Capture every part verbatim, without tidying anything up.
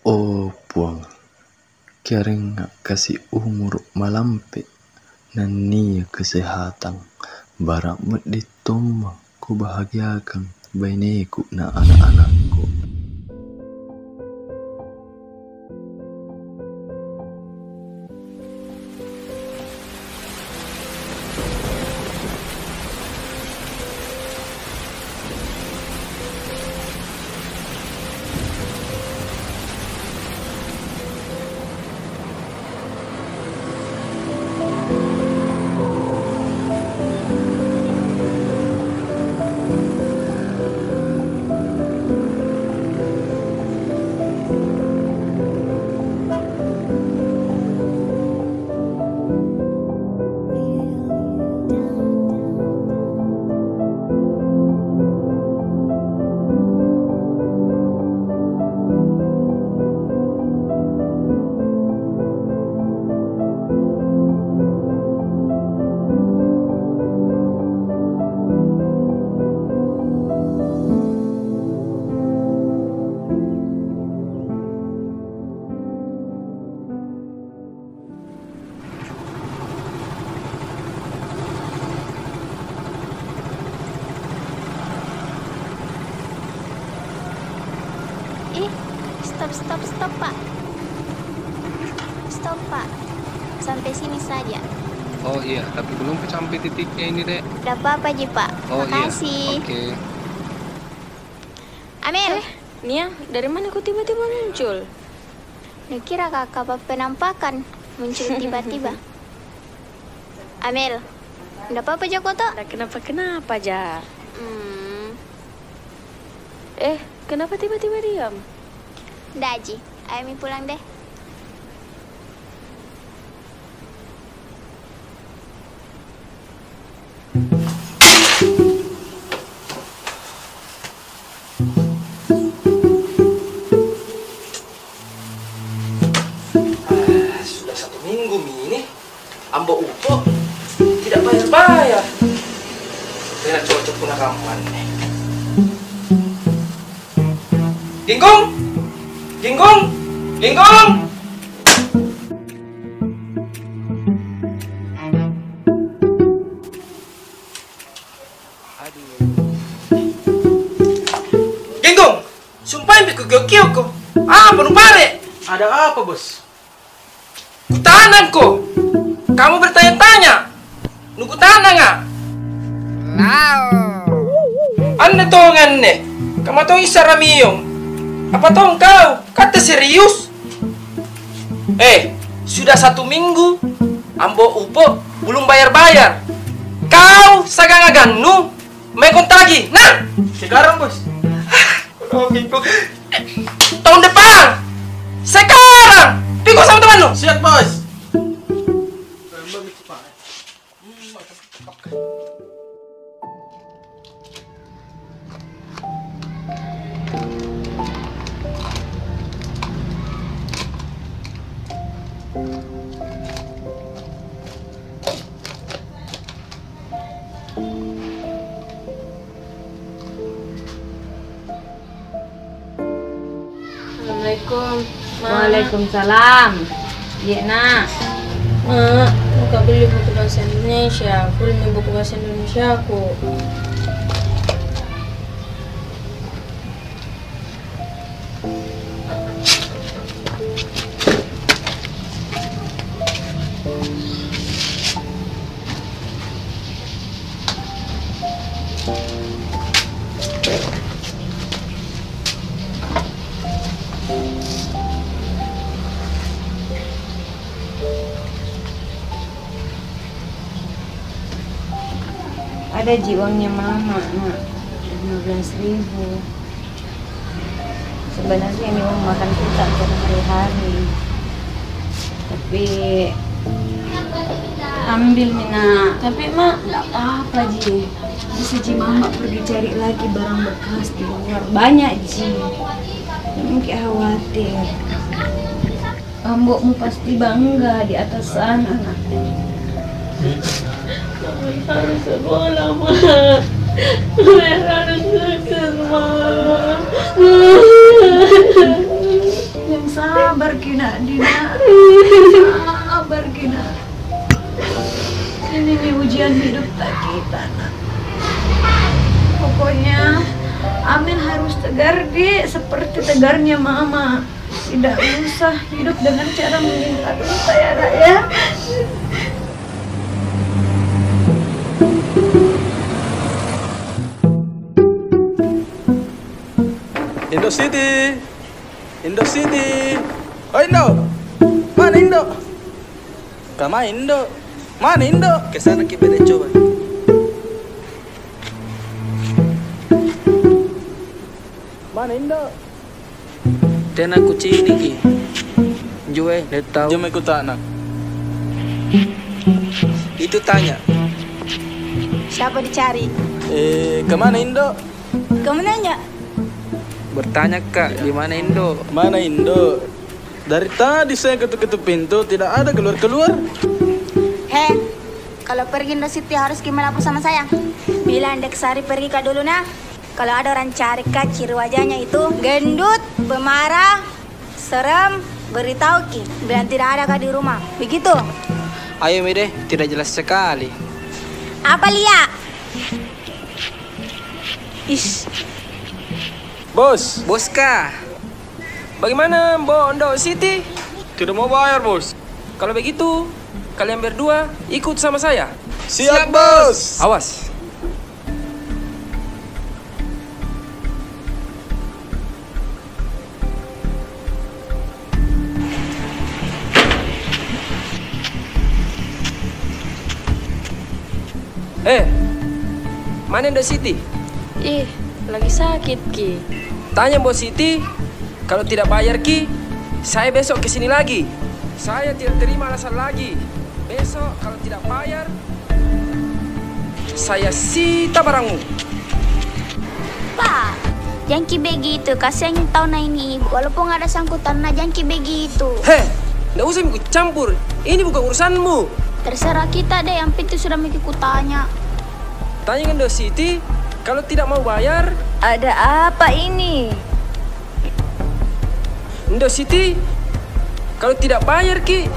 Oh Puang, kiarengnga kasi umur malampe, nannia kesehatan, barang meddi tomma kubahagiakan baineku na anak-anakku. Ih, stop, stop, stop, Pak. Stop, Pak. Sampai sini saja. Oh iya, tapi belum ku sampai titiknya ini, Dek. Ndak apa-apa ji, Pak. Oh iya. Makasih. Oke. Amel. Eh, Nia, dari mana kau tiba-tiba muncul? Nukira kakak penampakan muncul tiba-tiba. Amel, ndak apa-apa ja ko toh? Ndak kenapa-kenapa ja. Hmm. Eh, kenapa tiba-tiba diam? Ndak ji, ayo mi pulang deh. Ah, sudah satu minggu mi ini, Ambo Upo tidak bayar-bayar. Tidak cocok punakaman nih. Ginggung! Ginggung! Ginggung! Ginggung! Sumpah mi ku kiok-kiok ko. Apa nu pare? Ada apa, Bos? Kutanang ko. Kamu bertanya-tanya. Nu kutanang a. Anne tong anne. Kamu tong issa ramiong. Apa tong kau? Kata serius? Eh, sudah satu minggu Ambo Upo belum bayar-bayar. Kau sagang-agang nu main kontagi. Nah! Sekarang, Bos. Tahun depan. Sekarang. Pi ko sama temannu. Siap, Bos. Assalamualaikum, Ma. Waalaikumsalam. Iya, Nak. Ma, mau ka beli buku bahasa Indonesia. Full mi buku bahasa Indonesia ku. Ada ji uangnya Mama, Nak. Lima belas ribu. Sebenarnya ini uang makan kita sehari-hari. Tapi ambil mi, Nak. Tapi, Ma, ndak apa-apa ji. Bisa ji Mama pergi cari lagi barang bekas di luar. Banyak ji. Jangan ki khawatir. Ambomu pasti bangga di atas sana, Nak. Kamu harus sekolah, Ma. Kamu harus sukses, Ma. Yang Sabar ki, Nak Dina. Sabar ki, Nak. Ini nih ujian hidup ta kita, Nak. Pokoknya, Amin harus tegar, Dik, seperti tegarnya Mama. Tidak usah hidup dengan cara menginta-inta ya, Nak, ya. Indo City. Indo City. Oh, Indo. Mana Indo? Kemana Indo? Mana Indo? Ke sana ki bete coba. Mana Indo? Tena kucini ki. Jue, de tau. Jom ikut anak. Itu tanya. Siapa dicari? Eh, kemana Indo? Kamu nanya? Bertanya, Kak, di mana Indo? Mana Indo? Dari tadi saya ketuk-ketuk pintu, tidak ada keluar-keluar. He, kalau pergi Indo Siti harus ki melapor sama saya. Bilang Dek Sari pergi ka dulu, nah. Kalau ada orang cari ka, ciri wajahnya itu gendut, pemarah, serem, beritahu ki. Bilang tidak ada ka di rumah. Begitu. Ayo mi deh, tidak jelas sekali. Apa lia? Is. Bos. Bos kah? Bagaimana Mbok Indo Siti? Tidak mau bayar, Bos. Kalau begitu, kalian berdua ikut sama saya. Siap, Bos. Awas. Eh, mana Indo Siti? Ih, lagi sakit ki. Tanya Mbok Siti, kalau tidak bayar ki, saya besok ke sini lagi. Saya tidak terima alasan lagi. Besok kalau tidak bayar, saya sita barangmu. Pa, jangki begitu, kasihan tau na ini ibu. Walaupun ada sangkutan na, jangki begitu. He, ndak usah ikut campur. Ini bukan urusanmu. Terserah kita deh, yang penting sudah miki kutanya. Tanya Indo Siti, kalau tidak mau bayar. Ada apa ini? Indo Siti, kalau tidak bayar ki,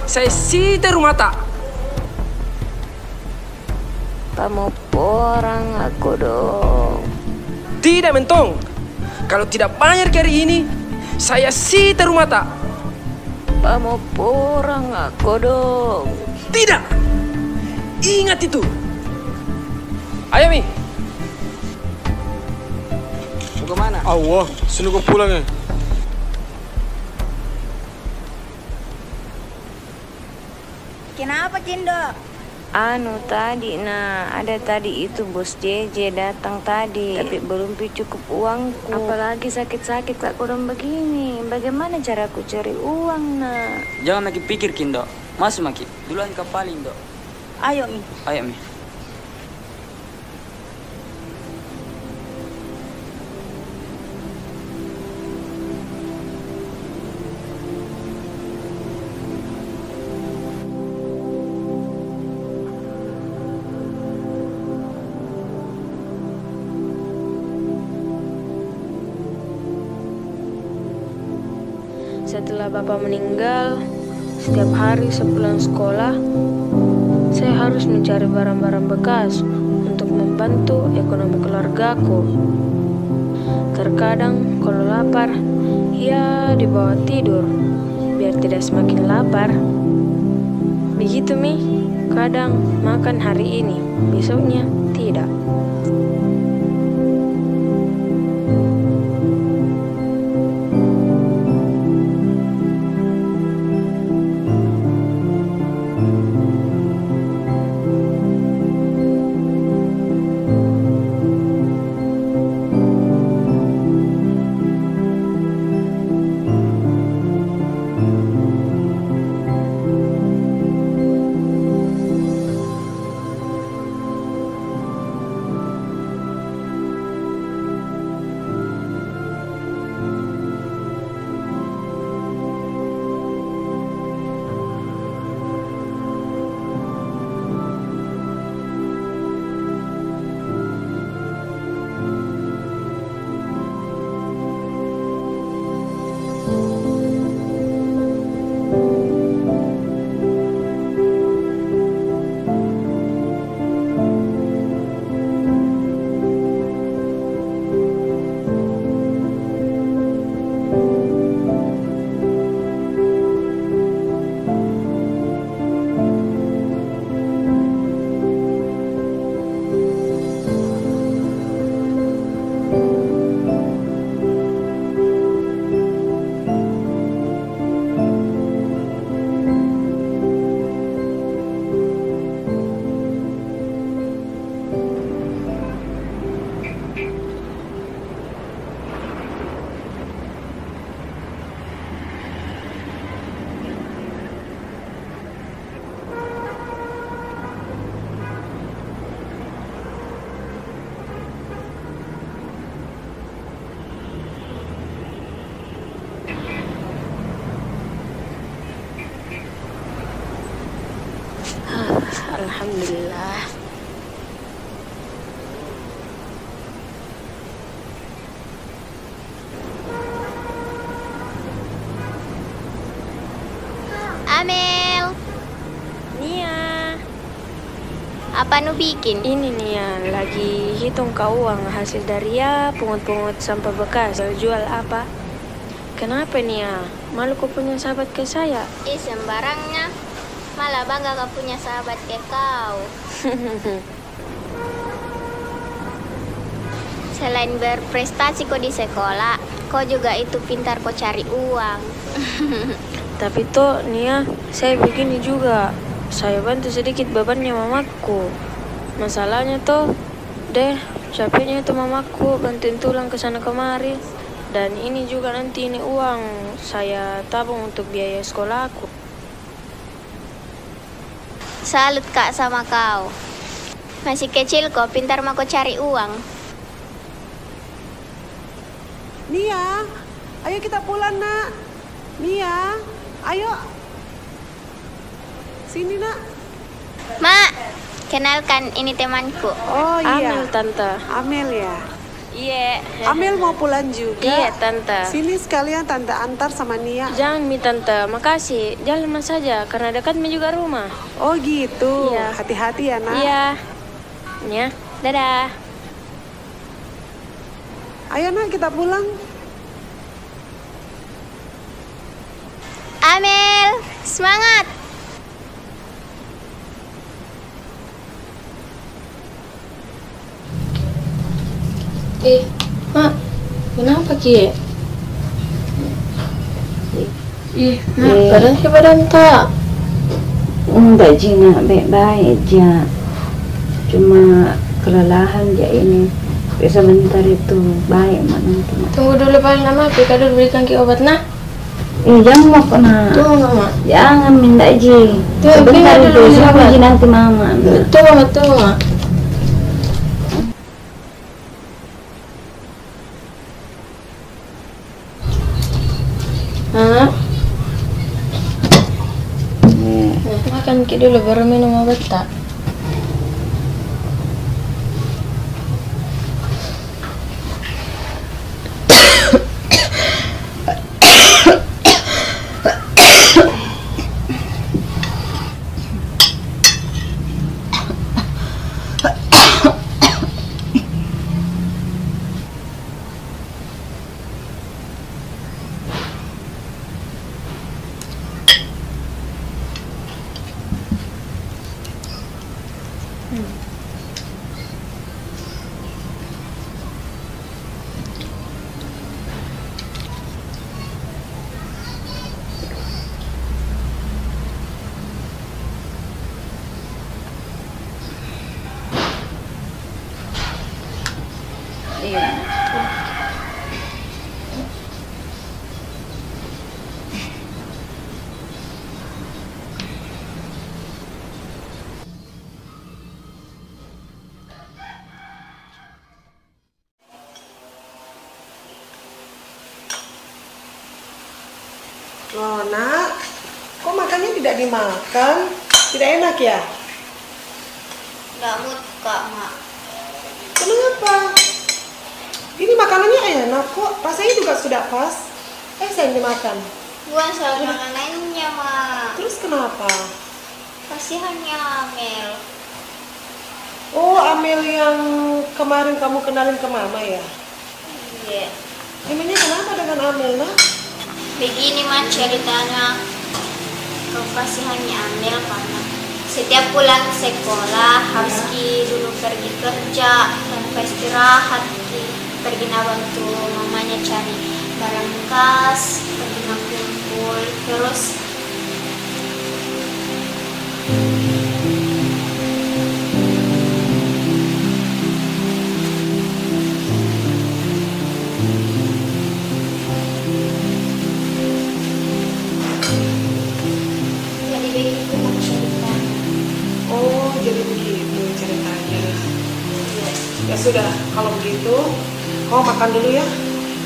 saya sita rumah ta. Pamoporang ako dong. Tidak mentong. Kalau tidak bayar ki hari ini, saya sita rumah ta. Pamoporang ako dong. Tidak. Ingat itu. Ayo mi. Mau ke mana? Awas, sini ko pulang eh. Kenapa ki Indo? Anu tadi na, ada tadi itu Bos J J datang tadi, tapi belum pi cukup uangku. Apalagi sakit-sakit ka kodong begini. Bagaimana caraku cari uang na? Jangan maki pikir ki Indo. Masuk maki. Duluan ka paling Indo. Ayo mi. Ayo mi. Setelah Bapak meninggal, setiap hari sepulang sekolah, saya harus mencari barang-barang bekas untuk membantu ekonomi keluargaku. Terkadang kalau lapar, ya dibawa tidur, biar tidak semakin lapar. Begitu mi, kadang makan hari ini, besoknya tidak. Alhamdulillah. Amel. Nia. Apa nu bikin? Ini, Nia, lagi hitung ka uang hasil dari, ya, pungut-pungut sampah bekas. Jual apa? Kenapa, Nia? Malu ko punya sahabat kayak saya? Ih, sembarangnya. Malah bangga ka punya sahabat kayak kau. Selain berprestasi ko di sekolah, ko juga itu pintar ko cari uang. Tapi toh, Nia, saya begini juga. Saya bantu sedikit bebannya mamaku. Masalahnya toh, deh, capeknya itu mamaku bantuin tulang ke sana kemari. Dan ini juga nanti ini uang saya tabung untuk biaya sekolahku. Salut, Kak, sama kau. Masih kecil ko, pintar mako cari uang. Nia, ayo kita pulang, Nak. Nia, ayo. Sini, Nak. Mak, kenalkan, ini temanku. Oh, iya. Amel, Tante. Amel, ya? Iya. Amel mau pulang juga? Iya, Tante. Sini sekalian Tante antar sama Nia. Jangan mi, Tante. Makasih. Jalan ma saja, karena dekat mi juga rumah. Oh, gitu. Iya. Hati-hati ya, Nak. Iya. Nia, dadah. Ayo, Nak, kita pulang. Amel, semangat! Eh, Mak, kenapa ki? Ih, Mak, eh, padahal ki badan ta. Ndak ji, Nak, baik-baik ja. Cuma kelelahan ja ini. Tapi sebentar itu baik, Mak, nanti, Mak. Tunggu dulu, paling lama, Pi, ka dulu belikan ki obat, nah. Eh, jangan moko, Nak. Tunggu, Mak. Jangan, minta ji. Tunggu, sebentar itu, tunggu ji, nanti Mama. Tunggu, Mak, tunggu, Mak. Nak. Makan ki dulu, baru minum obat ta. Iya. Loh, Nak, kok makannya tidak dimakan? Tidak enak, ya? Ndak mood ka, Mak. Kenapa? Ini makanannya enak kok, rasanya juga sudah pas. Eh, sayang, dimakan. Bukan soal makanannya, Mak. Terus kenapa? Kasihannya Amel. Oh, Amel yang kemarin kamu kenalin ke Mama, ya? Iya. Emangnya kenapa dengan Amel, Nak? Begini, Mak, ceritanya. Kau kasihannya Amel, karena setiap pulang sekolah harus ki dulu pergi kerja, tanpa istirahat ki. Pergi na bantu mamanya cari barang bekas, pergi na kumpul, terus Jadi begitu, Mak, ceritanya. Oh, jadi begitu ceritanya. Iya. Ya sudah, kalau begitu, kau makan dulu ya.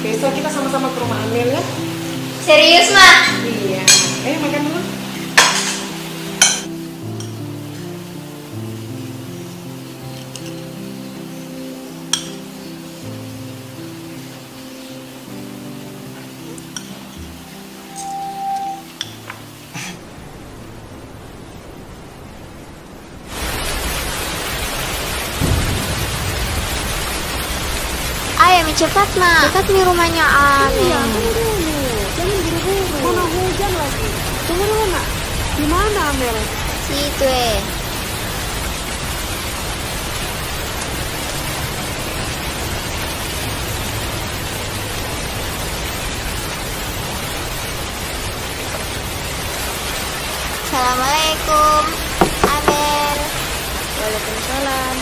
Besok kita sama-sama ke rumah Amel ya. Serius, Mak? Iya. Ayo makan dulu. Cepat, Mak. Dekat nih rumahnya Amel. Iya, tunggu dulu. Jangan buru-buru. Mana hujan lagi. Tunggu dulu, Mak. Di mana Amel? Situ, eh. Assalamualaikum, Amel. Waalaikumsalam.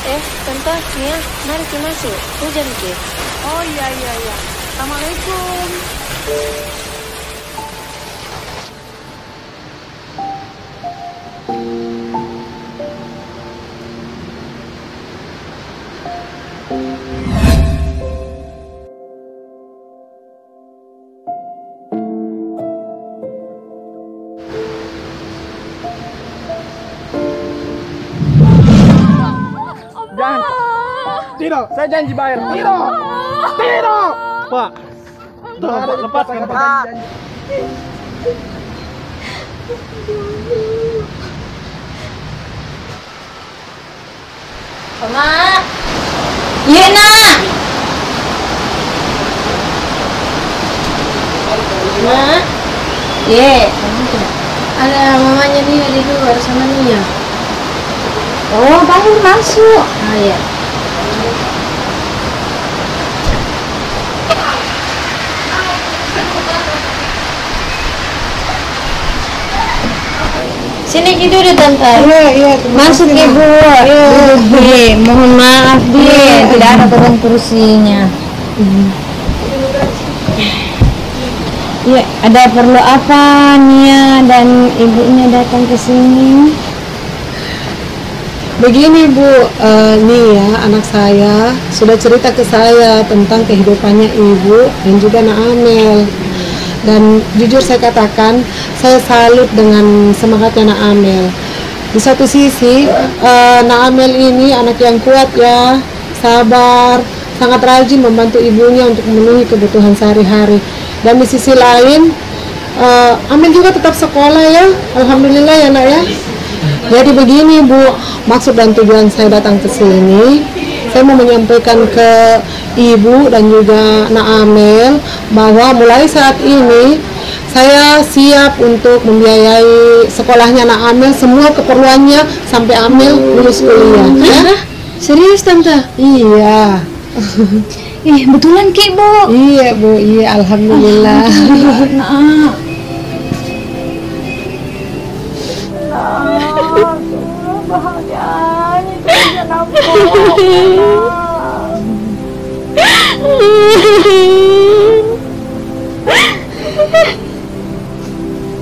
Eh, Tante, Nia, mari ki masuk. Hujan ki. Oh, iya, iya, iya. Assalamualaikum. Jangan. Tidak. Saya janji bayar. Tidak. Tidak. Pak. Tolong, Pak, lepaskan, Pak. Oma. Iya, Nak. Mak. Iya. Ada mamanya Nia di luar sama Nia. Oh, baru masuk. Ah, iya. Sini ki duduk, Tante. Iya, iya, terima kasih, Mak. Masuk, Ibu. Iya. Duduk, Dek. Mohon maaf, Dek. Iya. Tidak ada orang kursinya. Iya, ada perlu apa Nia dan ibunya datang ke sini? Begini, Bu, eh, Nia, anak saya, sudah cerita ke saya tentang kehidupannya Ibu dan juga Nak Amel. Dan jujur saya katakan, saya salut dengan semangatnya Nak Amel. Di satu sisi, eh, Nak Amel ini anak yang kuat, ya, sabar, sangat rajin membantu ibunya untuk memenuhi kebutuhan sehari-hari. Dan di sisi lain, eh, Amel juga tetap sekolah, ya. Alhamdulillah, ya, Nak, ya. Jadi begini, Bu, maksud dan tujuan saya datang ke sini, saya mau menyampaikan ke Ibu dan juga Nak Amel bahwa mulai saat ini saya siap untuk membiayai sekolahnya Nak Amel, semua keperluannya sampai Amel lulus kuliah, ya. Hah? Serius, Tante? Iya. Ih, betulan ki, Bu? Iya, Bu. Iya, alhamdulillah. Alhamdulillah, Nak. Nak, bahagia ni tu, kenapa?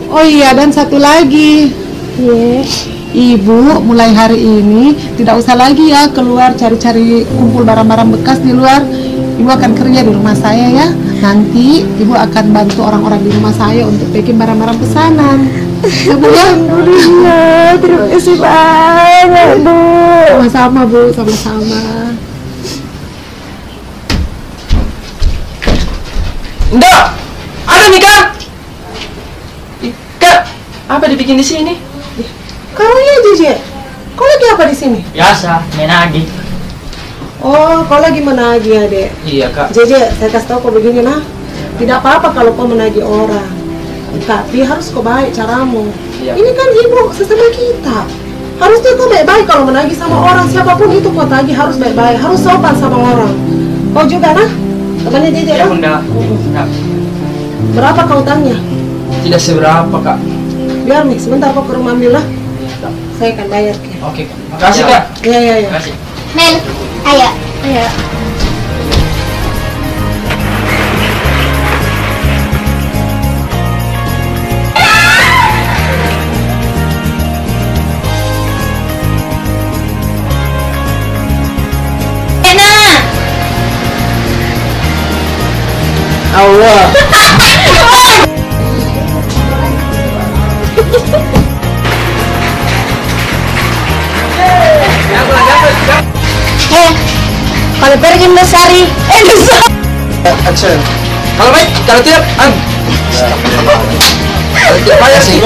Oh iya, dan satu lagi. Iya. Ibu, mulai hari ini tidak usah lagi ya keluar cari-cari kumpul barang-barang bekas di luar. Ibu akan kerja di rumah saya ya. Nanti ibu akan bantu orang-orang di rumah saya untuk packing barang-barang pesanan. Ya, Bu, ya? Alhamdulillah, terima kasih banyak, Bu. Sama-sama, Bu, sama-sama. Nda, ada nih, Kak. Ih, Kak, apa dibikin di sini? Ih, kau ya, Jeje. Kau lagi apa di sini? Biasa, menagih. Oh, kau lagi menagih ya, Dek? Iya, Kak. Jeje, saya kasih tahu kau begini, nah. Tidak apa-apa kalau kau menagih orang. Tapi harus kau baik caramu. Iya. Ini kan ibu sesama kita. Harusnya kau baik-baik kalau menagih sama orang, siapapun itu kau tagih harus baik-baik, harus sopan sama orang. Kau juga, nah? Temannya Jeje, ya, nah? Bunda. Mm-mm. Ya. Berapa kau utangnya? Tidak seberapa, Kak. Biar nih, sebentar kau ke rumah ambil, nah. Iya, Kak. Saya akan bayar, Kak. Oke, Kak. Makasih, Kak. Iya, iya, iya. Makasih. Mel, ayo. Iya. Ena. Allah. Eh, kalau pergi Indosari, eh, Indosari. Action. Kalau baik, kalau tidak, an. Kalau tidak payah sih.